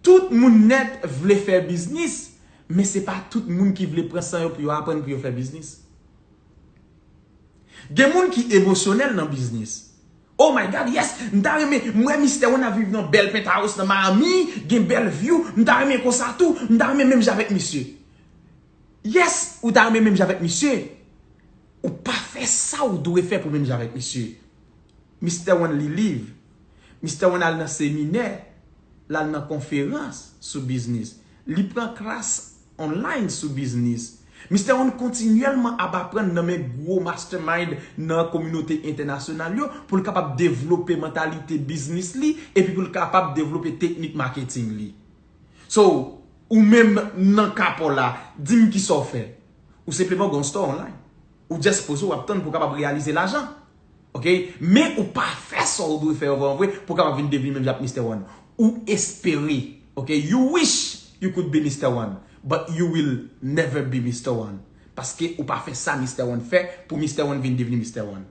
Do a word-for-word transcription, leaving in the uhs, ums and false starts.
Tout moun nèt vle fè biznis, men se pa tout moun ki vle pran san yo pou yo aprann pou yo fè biznis. Gen moun ki emosyonèl nan biznis. Oh my God, yes, m ta renmen, m wè Mister One ap viv nan bèl penthouse nan Miami, gen bèl view, m ta renmen konsa tou, m ta renmen menm jan avèk misye. Yes, ou ta renmen menm jan avèk misye. Ou pa fè sa ou dwe fè pou menm jan avèk misye. Mister One li liv. Mister One al nan seminè, l al nan konferans sou biznis. Li pran klas online sou biznis. Mister One kontinyèlman ap aprann nan men gwo mastermind nan kominote entènasyonal yo pou l kapab devlope mantalite biznis li epi pou l kapab devlope teknik maketing li. So, ou menm nan ka pa w la, di m kisa w fè. Ou senpleman gen yon store online. Ou just poze w ap tann pou w kapab reyalize lajan. Ok? Men ou pa fè sa w dwe fè yo vrèman vre pou w kapab vin devni menm jan ak Mister One. Ou espere. Ok? You wish you could be Mister One, but you will never be Mister One. Paske ou pa fè sa Mister One fè pou Mister One vin devni Mister One.